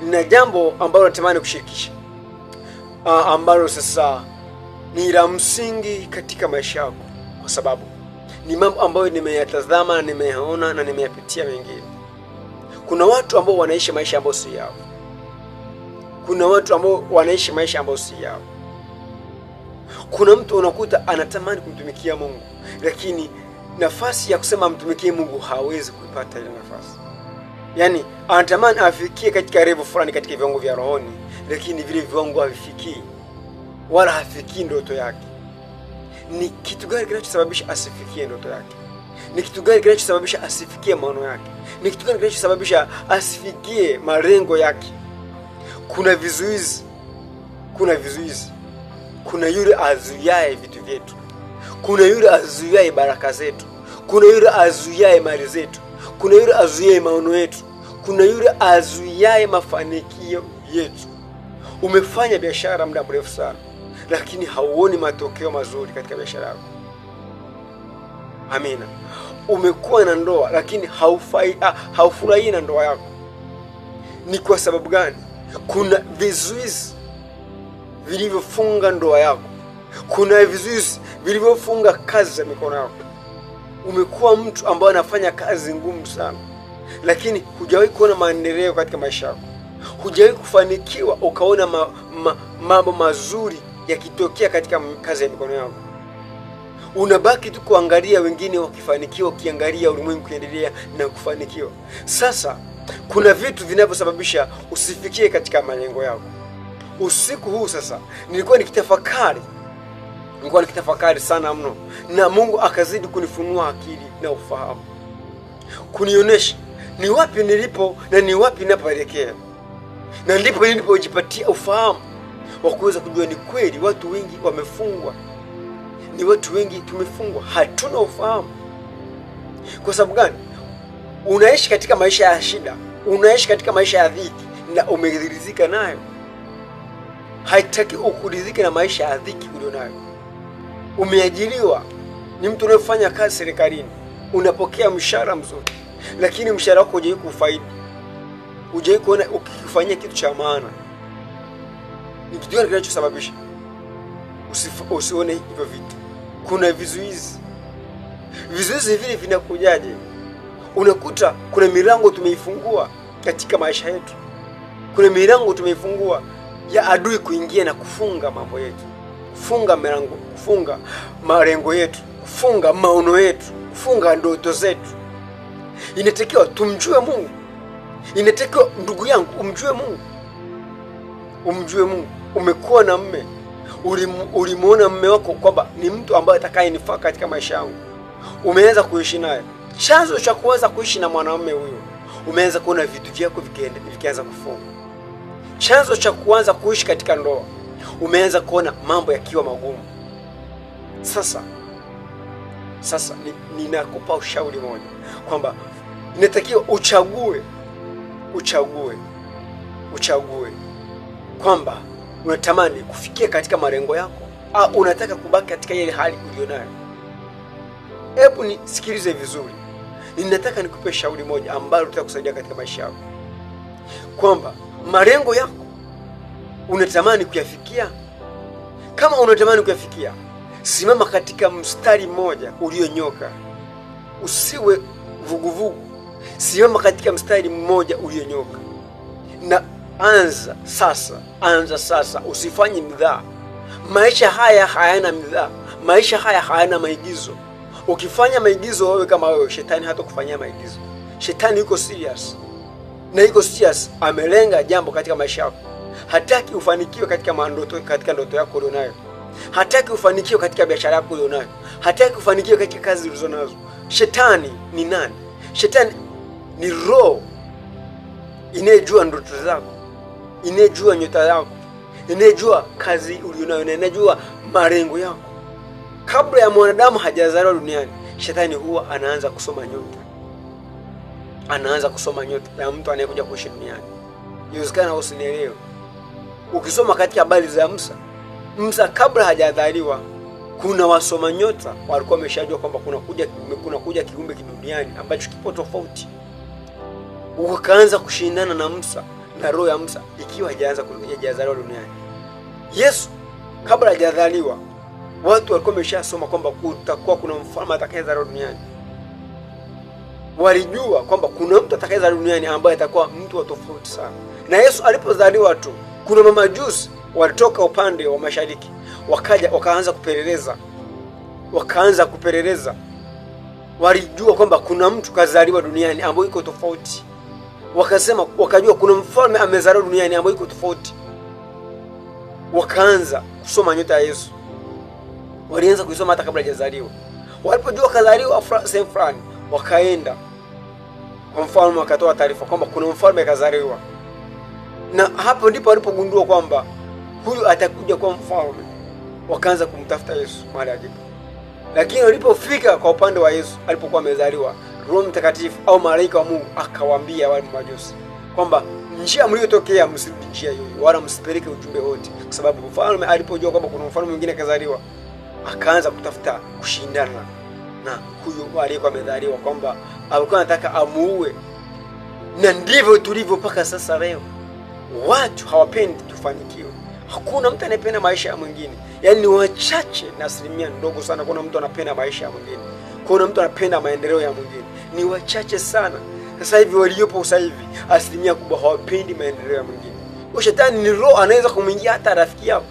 Nina jambo ambalo natamani kushirikisha, ambalo sasa ni la msingi katika maisha yako, kwa sababu ni mambo ambayo nimeyatazama, nimeyaona na nimeyapitia mengine. Kuna watu ambao wanaishi maisha ambayo si yao. Kuna watu ambao wanaishi maisha ambayo si yao. Kuna mtu unakuta anatamani kumtumikia Mungu, lakini nafasi ya kusema amtumikie Mungu hawezi kuipata ile nafasi. Yaani anatamani afikie katika level fulani katika viwango vya rohoni, lakini vile viwango havifikii, wala hafikii ndoto yake. Ni kitu gani kinachosababisha asifikie ndoto yake? Ni kitu gani kinachosababisha asifikie maono yake? Ni kitu gani kinachosababisha asifikie malengo yake? Kuna vizuizi, kuna vizuizi. Kuna yule azuiaye vitu vyetu, kuna yule azuiaye baraka zetu, kuna yule azuiaye mali zetu, kuna yule azuiaye maono yetu, kuna yule azuiaye mafanikio yetu. Umefanya biashara muda mrefu sana, lakini hauoni matokeo mazuri katika biashara yako. Amina. Umekuwa na ndoa lakini haufurahii na ndoa yako. Ni kwa sababu gani? Kuna vizuizi vilivyofunga ndoa yako, kuna vizuizi vilivyofunga kazi za mikono yako. Umekuwa mtu ambaye anafanya kazi ngumu sana, lakini hujawahi kuona maendeleo katika maisha yako, hujawahi kufanikiwa ukaona mambo mazuri yakitokea katika kazi ya mikono yako. Unabaki tu kuangalia wengine wakifanikiwa, ukiangalia ulimwengu ukiendelea na kufanikiwa. Sasa kuna vitu vinavyosababisha usifikie katika malengo yako. Usiku huu sasa nilikuwa nikitafakari sana mno, na Mungu akazidi kunifunua akili na ufahamu, kunionyesha ni wapi nilipo na ni wapi ninapoelekea, na ndipo nilipojipatia ufahamu wa kuweza kujua ni kweli watu wengi wamefungwa, ni watu wengi tumefungwa, hatuna ufahamu. Kwa sababu gani? Unaishi katika maisha ya shida, unaishi katika maisha ya dhiki na umeridhika nayo. Haitaki ukuridhike na maisha ya dhiki ulionayo. Umeajiriwa, ni mtu unayefanya kazi serikalini, unapokea mshahara mzuri, lakini mshahara wako hujawahi kufaidi, hujawahi kuona ukifanyia kitu cha maana. Ni kitu gani kinachosababisha usione hivyo vitu? Kuna vizuizi. Vizuizi vile vinakujaje? Unakuta kuna milango tumeifungua katika maisha yetu, kuna milango tumeifungua ya adui kuingia na kufunga mambo yetu, kufunga milango, kufunga malengo yetu, kufunga maono yetu, kufunga ndoto zetu. Inatakiwa tumjue Mungu. Inatakiwa ndugu yangu umjue Mungu, umjue Mungu. Umekuwa na mme, ulimuona mme wako kwamba ni mtu ambaye atakayenifaa katika maisha yangu, umeanza kuishi naye. Chanzo cha kuanza kuishi na mwanamume huyo, umeanza kuona vitu vyako vikianza kufunga. Chanzo cha kuanza kuishi katika ndoa, umeanza kuona mambo yakiwa magumu. Sasa ninakupa ushauri moja kwamba inatakiwa uchague kwamba unatamani kufikia katika malengo yako au unataka kubaki katika ile hali ulionayo. Hebu nisikilize vizuri, ninataka nikupe shauri moja ambalo litakusaidia katika maisha yako, kwamba malengo yako unatamani kuyafikia. Kama unatamani kuyafikia, simama katika mstari mmoja ulionyoka, usiwe vuguvugu. Simama katika mstari mmoja ulionyoka na anza sasa, anza sasa, usifanye midhaa. Maisha haya hayana midhaa, maisha haya hayana maigizo. Ukifanya maigizo wewe kama wewe, shetani hata kufanyia maigizo. Shetani yuko serious na yuko serious, amelenga jambo katika maisha yako. Hataki ufanikiwe katika mandoto, katika ndoto yako ulionayo. Hataki ufanikiwe katika biashara yako ulionayo. Hataki ufanikiwe katika kazi ulizonazo. Shetani ni nani? Shetani ni roho inayejua ndoto zako, inayejua nyota yako, inayejua kazi ulionayo na inayejua malengo yako. Kabla ya mwanadamu hajazaliwa duniani, shetani huwa anaanza kusoma nyota, anaanza kusoma nyota ya mtu anayekuja kuishi duniani. Inawezekana usinielewe. Ukisoma katika habari za Musa, Musa kabla hajazaliwa, kuna wasoma nyota walikuwa wameshajua kwamba kuna kuja kiumbe kiduniani ambacho kipo tofauti. Wakaanza kushindana na Musa na roho ya Musa ikiwa haijaanza haijazaliwa duniani. Yesu kabla hajazaliwa, watu walikuwa wameshasoma kwamba kutakuwa kuna mfalme atakayezaliwa duniani. Walijua kwamba kuna mtu atakayezaliwa duniani ambaye atakuwa mtu wa tofauti sana. Na Yesu alipozaliwa tu, kuna mamajusi walitoka upande wa mashariki, wakaja wakaanza kupeleleza, wakaanza kupeleleza. Walijua kwamba kuna mtu kazaliwa duniani ambaye yuko tofauti. Wakasema, wakajua kuna mfalme amezaliwa duniani ambaye yuko tofauti. Wakaanza kusoma nyota ya Yesu, walianza kuisoma hata kabla hajazaliwa. Walipojua kazaliwa sehemu fulani, wakaenda kwa mfalme, wakatoa taarifa kwamba kuna mfalme kazaliwa, na hapo ndipo walipogundua kwamba huyu atakuja kuwa mfalme. Wakaanza kumtafuta Yesu mahali alipo, lakini walipofika kwa upande wa Yesu alipokuwa amezaliwa, Roho Mtakatifu au malaika wa Mungu akawaambia wale majusi kwamba njia mliyotokea msirudi njia hiyo, wala msipeleke ujumbe wote, kwa sababu mfalme alipojua kwamba kuna mfalme mwingine kazaliwa, akaanza kutafuta kushindana na huyu aliyekuwa amezaliwa, kwamba alikuwa anataka amuue. Na ndivyo tulivyo mpaka sasa leo, watu hawapendi tufanikiwe. Hakuna mtu anayependa maisha ya mwingine, yaani ni wachache na asilimia ndogo sana kuna mtu anapenda maisha ya mwingine, kuna mtu anapenda maendeleo ya mwingine, ni wachache sana. Sasa hivi waliopo sasa hivi asilimia kubwa hawapendi maendeleo ya mwingine. Kwa shetani ni roho anaweza kumwingia hata rafiki yako.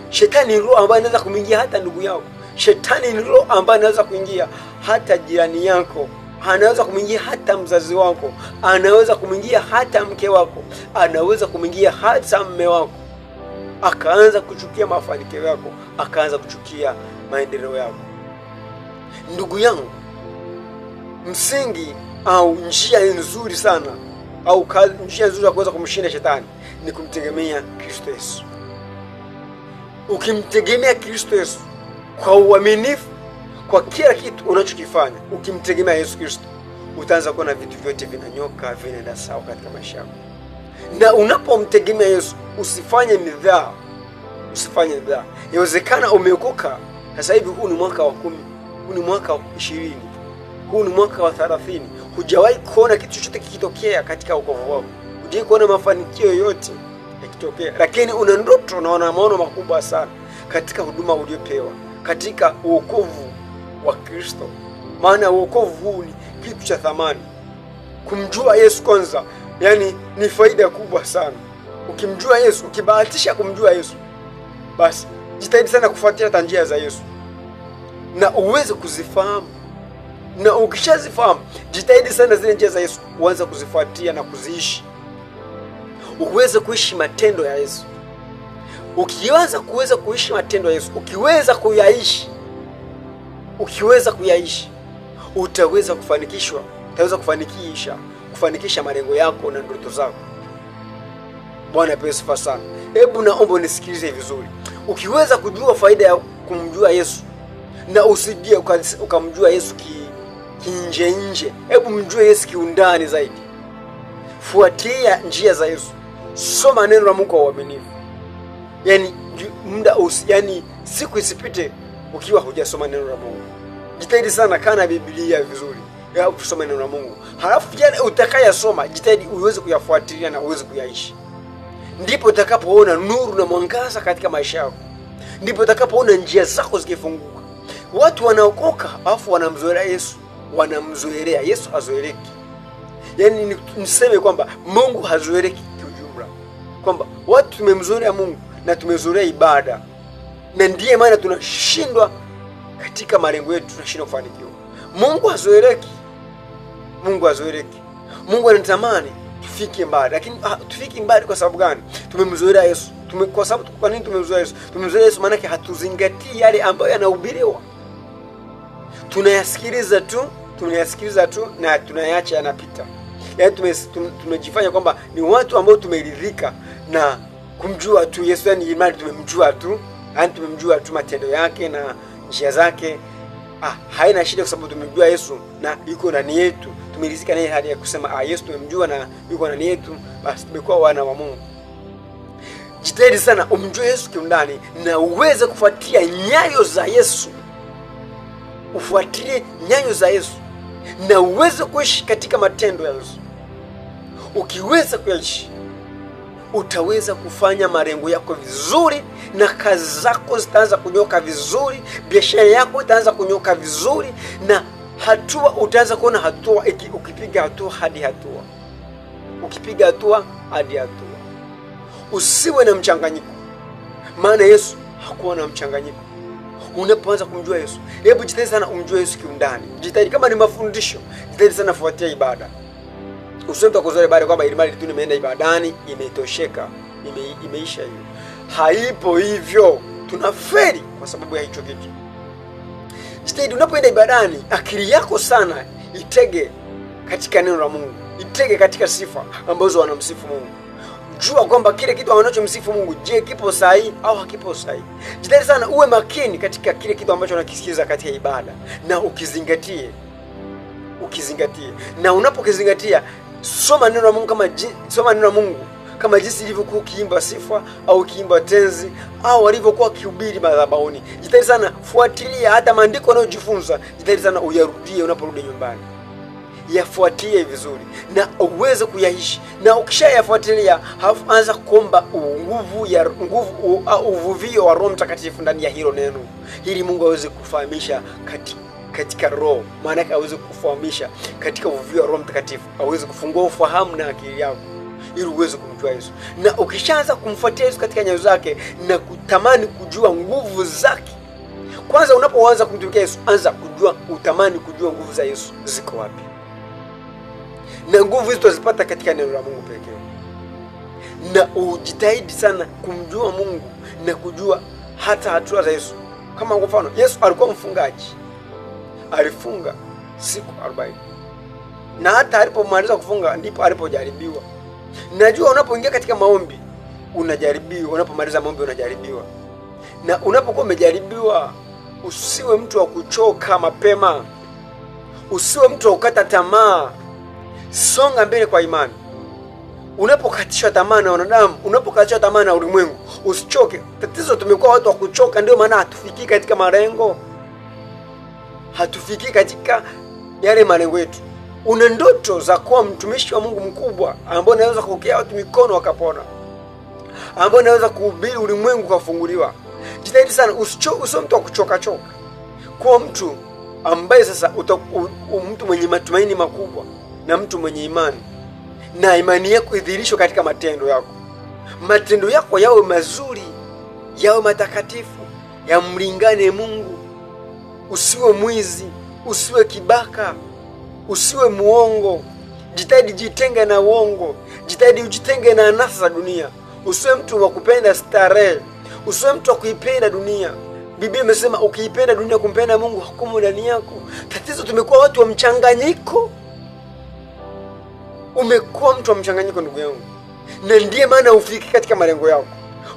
Shetani ni roho ambaye anaweza kumwingia hata ndugu yako. Shetani ni roho ambaye anaweza kuingia hata jirani yako, anaweza kumwingia hata mzazi wako, anaweza kumwingia hata mke wako, anaweza kumwingia hata mme wako, akaanza kuchukia mafanikio yako, akaanza kuchukia maendeleo yako. Ndugu yangu, msingi au njia nzuri sana au njia nzuri ya kuweza kumshinda shetani ni kumtegemea Kristo Yesu. Ukimtegemea Kristo Yesu kwa uaminifu, kwa kila kitu unachokifanya, ukimtegemea Yesu Kristo, utaanza kuona vitu vyote vinanyoka, vinaenda sawa katika maisha yako. Na unapomtegemea Yesu, usifanye midhaa, usifanye midhaa. Inawezekana umeokoka sasa hivi, huu ni mwaka wa 10, huu ni mwaka wa 20, huu ni mwaka wa 30, hujawahi kuona kitu chochote kikitokea katika wokovu wako, hujawahi kuona mafanikio yoyote yakitokea, lakini una ndoto na una maono makubwa sana katika huduma uliyopewa, katika wokovu wa Kristo. Maana wokovu huu ni kitu cha thamani. Kumjua Yesu kwanza, yani ni faida kubwa sana. Ukimjua Yesu, ukibahatisha kumjua Yesu, basi jitahidi sana kufuatia hata njia za Yesu na uweze kuzifahamu, na ukishazifahamu jitahidi sana zile njia za Yesu uanze kuzifuatia na kuziishi, uweze kuishi matendo ya Yesu. Ukianza kuweza kuishi matendo ya Yesu, ukiweza kuyaishi, ukiweza kuyaishi, utaweza kufanikishwa, utaweza kufanikisha malengo yako na ndoto zako. Bwana apewe sifa sana. Hebu naomba unisikilize vizuri. Ukiweza kujua faida ya kumjua Yesu na usije ukamjua Yesu kinje nje, hebu mjue Yesu kiundani zaidi. Fuatia njia za Yesu, soma neno la Mungu kwa uaminifu. Yaani muda yaani siku isipite ukiwa hujasoma neno la Mungu. Jitahidi sana, kaa na Biblia vizuri, ya kusoma neno la Mungu. Halafu yale utakayasoma jitahidi uweze kuyafuatilia na uweze kuyaishi. Ndipo utakapoona nuru na mwangaza katika maisha yako. Ndipo utakapoona njia zako zikifunguka. Watu wanaokoka alafu wanamzoelea Yesu, wanamzoelea Yesu, hazoeleki. Yaani niseme kwamba Mungu hazoeleki kiujumla, kwamba watu tumemzoelea Mungu na tumezoelea ibada, na ndiye maana tunashindwa katika malengo yetu, tunashindwa kufanikiwa. Mungu hazoeleki, Mungu hazoeleki. Mungu anatamani tufike mbali, lakini tufike mbali kwa sababu gani? Tumemzoelea Yesu. Kwa sababu kwa nini tumemzoelea Yesu? Tumemzoelea Yesu maana hatuzingatii yale ambayo yanahubiriwa. Tunayasikiliza tu, tunayasikiliza tu na tunayacha yanapita. Yaani tumejifanya kwamba ni watu ambao tumeridhika na kumjua tu Yesu, yani imani tumemjua tu, yani tumemjua tu matendo yake na njia zake. Haina shida kwa sababu tumemjua Yesu na yuko ndani yetu. Tumeridhika naye hali ya kusema Yesu tumemjua na yuko ndani yetu, basi tumekuwa wana wa Mungu. Jitahidi sana umjue Yesu kiundani na uweze kufuatia nyayo za Yesu. Ufuatilie nyayo za Yesu na uweze kuishi katika matendo ya Yesu. Ukiweza kuyaishi, Utaweza kufanya malengo yako vizuri, na kazi zako zitaanza kunyoka vizuri, biashara yako itaanza kunyoka vizuri, na hatua utaanza kuona hatua, ukipiga hatua hadi hatua, ukipiga hatua hadi hatua. Usiwe na mchanganyiko, maana Yesu hakuwa na mchanganyiko. Unapoanza kumjua Yesu, hebu jitahidi sana umjue Yesu kiundani. Jitahidi, kama ni mafundisho, jitahidi sana fuatia ibada. Usiwe mtu akuzoea ibada kwamba ili mali tu nimeenda ibadani imetosheka, imeisha hiyo. Haipo hivyo, tunaferi kwa sababu ya hicho kitu. Jitahidi unapoenda ibadani, akili yako sana itege katika neno la Mungu, itege katika sifa ambazo wanamsifu Mungu. Jua kwamba kile kitu wanachomsifu Mungu, je, kipo sahihi au hakipo sahihi? Jitahidi sana uwe makini katika kile kitu ambacho unakisikiza katika ibada, na ukizingatie, ukizingatie. Na unapokizingatia, soma neno la Mungu kama soma neno la Mungu kama jinsi ilivyokuwa ukiimba sifa au ukiimba tenzi au walivyokuwa wakihubiri madhabahuni. Jitahidi sana fuatilia hata maandiko unayojifunza, jitahidi sana uyarudie unaporudi nyumbani. Yafuatilie vizuri na uweze kuyaishi, na ukishayafuatilia halafu anza kuomba nguvu ya nguvu au uvuvio wa Roho Mtakatifu ndani ya hilo neno, ili Mungu aweze kufahamisha katika roho, maana yake aweze kufahamisha katika uvuvio wa Roho Mtakatifu, aweze kufungua ufahamu na akili yako ili uweze kumjua Yesu. Na ukishaanza kumfuatia Yesu katika nyayo zake na kutamani kujua nguvu zake, kwanza unapoanza kumtumikia Yesu, anza kujua, utamani kujua nguvu za Yesu ziko wapi. Na nguvu hizo tutazipata katika neno la Mungu pekee. Na ujitahidi sana kumjua Mungu na kujua hata hatua za Yesu. Kama kwa mfano, Yesu alikuwa mfungaji. Alifunga siku 40. Na hata alipomaliza kufunga ndipo alipojaribiwa. Najua unapoingia katika maombi unajaribiwa, unapomaliza maombi unajaribiwa. Na unapokuwa umejaribiwa, usiwe mtu wa kuchoka mapema. Usiwe mtu wa kukata tamaa. Songa mbele kwa imani. Unapokatishwa tamaa na wanadamu, unapokatishwa tamaa na ulimwengu, usichoke. Tatizo tumekuwa watu wa kuchoka, ndio maana hatufikii katika malengo. Hatufikii katika yale malengo yetu. Una ndoto za kuwa mtumishi wa Mungu mkubwa ambaye unaweza kupokea watu mikono wakapona, ambaye unaweza kuhubiri ulimwengu ukafunguliwa. Jitahidi sana, usiwe mtu wa kuchoka choka. Kuwa mtu ambaye sasa mtu mwenye matumaini makubwa na mtu mwenye imani, na imani yako idhihirishwe katika matendo yako. Matendo yako yawe mazuri, yawe matakatifu, yamlingane Mungu. Usiwe mwizi, usiwe kibaka, usiwe muongo. Jitahidi jitenge na uongo, jitahidi ujitenge na anasa za dunia. Usiwe mtu wa kupenda starehe, usiwe mtu wa kuipenda dunia. Biblia imesema ukiipenda dunia, kumpenda Mungu hukumu ndani yako. Tatizo tumekuwa watu wa mchanganyiko. Umekuwa mtu wa mchanganyiko ndugu yangu, na ndiye maana hufiki katika malengo yako.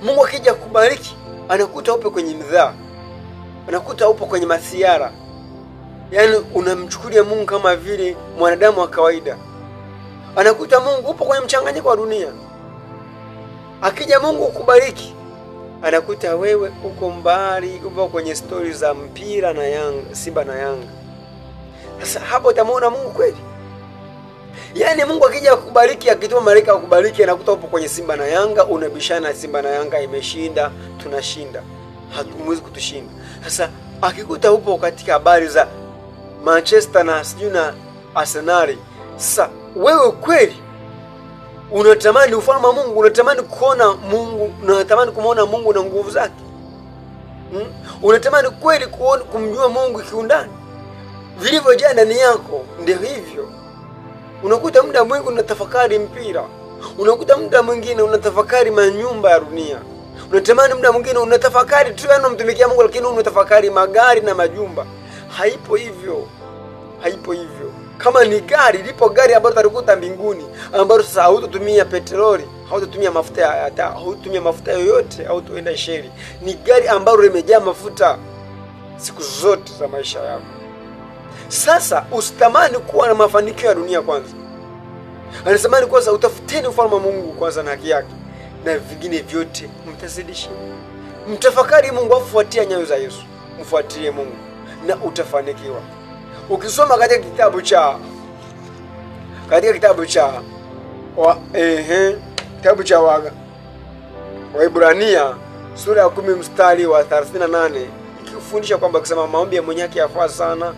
Mungu akija kukubariki anakuta upo kwenye mdhaa, anakuta upo kwenye masiara. Yaani unamchukulia Mungu kama vile mwanadamu wa kawaida. Anakuta Mungu upo kwenye mchanganyiko wa dunia. Akija Mungu kukubariki anakuta wewe uko mbali, upo kwenye stori za mpira na Yanga, Simba na Yanga. Sasa hapo utamuona Mungu kweli? Yaani Mungu akija kukubariki, akituma malaika akubariki, anakuta upo kwenye Simba na Yanga, unabishana Simba na Yanga imeshinda, tunashinda, hatumwezi kutushinda. Sasa akikuta upo katika habari za Manchester na sijui na Arsenal, sasa wewe kweli unatamani ufalme wa Mungu, unatamani kuona Mungu, unatamani kumuona Mungu na nguvu zake. Unatamani kweli kumjua Mungu kiundani. Vilivyojaa ndani yako ndio hivyo. Unakuta muda mwingi unatafakari mpira, unakuta muda mwingine unatafakari manyumba ya dunia, unatamani muda mwingine unatafakari tu, yaani unamtumikia Mungu lakini unatafakari magari na majumba. Haipo hivyo, haipo hivyo. Kama ni gari, lipo gari ambalo utalikuta mbinguni, ambalo sasa hautotumia petroli, hautotumia mafuta ya taa, hautotumia mafuta yoyote, hautoenda sheli. Ni gari ambalo limejaa mafuta siku zote za maisha yako. Sasa usitamani kuwa na mafanikio ya dunia kwanza. Anasemani kwanza utafuteni ufalme wa Mungu kwanza na haki yake, na vingine vyote mtazidishiwa. Mtafakari Mungu, afuatie nyayo za Yesu, mfuatilie Mungu na utafanikiwa. Ukisoma katika kitabu cha kitabu cha Waibrania sura ya 10 mstari wa 38 ikifundisha kwamba kusema maombi ya mwenye haki yafaa sana,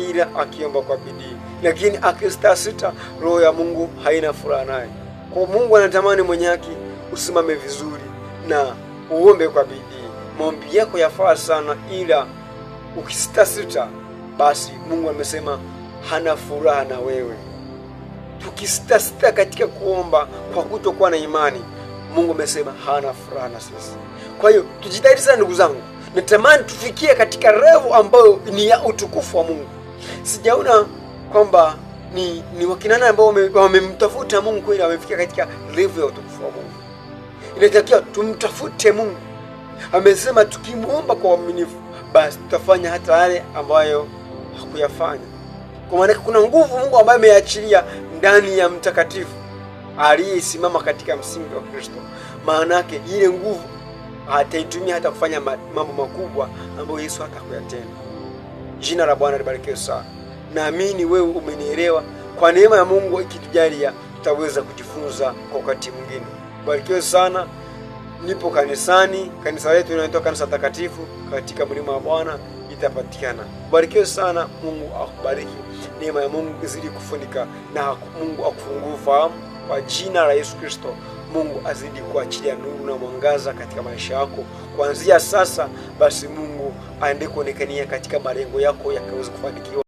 ila akiomba kwa bidii, lakini akisitasita, roho ya Mungu haina furaha naye. Kwa Mungu anatamani mwenye haki usimame vizuri na uombe kwa bidii. Maombi yako yafaa sana, ila ukisitasita, basi Mungu amesema hana furaha na wewe. Tukisitasita katika kuomba kwa kutokuwa na imani, Mungu amesema hana furaha na sisi. Kwa hiyo tujitahidi sana ndugu zangu, natamani tufikie katika revu ambayo ni ya utukufu wa Mungu. Sijaona kwamba ni wakina nani ambao wamemtafuta Mungu kweli wamefikia katika levu ya utukufu wa Mungu. Inatakiwa tumtafute Mungu. Amesema tukimuomba kwa uaminifu, basi tutafanya hata yale ambayo hakuyafanya. Kwa maana kuna nguvu Mungu ambaye ameachilia ndani ya mtakatifu aliyesimama katika msingi wa Kristo. Maana yake ile nguvu ataitumia hata kufanya mambo makubwa ambayo Yesu hata kuyatenda. Jina la Bwana libarikiwe sana. Naamini wewe umenielewa. Kwa neema ya Mungu ikitujalia, tutaweza kujifunza kwa wakati mwingine. Barikiwe sana. Nipo kanisani, kanisa letu linaitwa Kanisa Takatifu katika mlima wa Bwana itapatikana. Barikiwe sana, Mungu akubariki. Neema ya Mungu izidi kufunika na Mungu akufungue ufahamu kwa jina la Yesu Kristo. Mungu azidi kuachilia nuru na mwangaza katika maisha yako kuanzia sasa. Basi Mungu aende kuonekania katika malengo yako yakaweza kufanikiwa.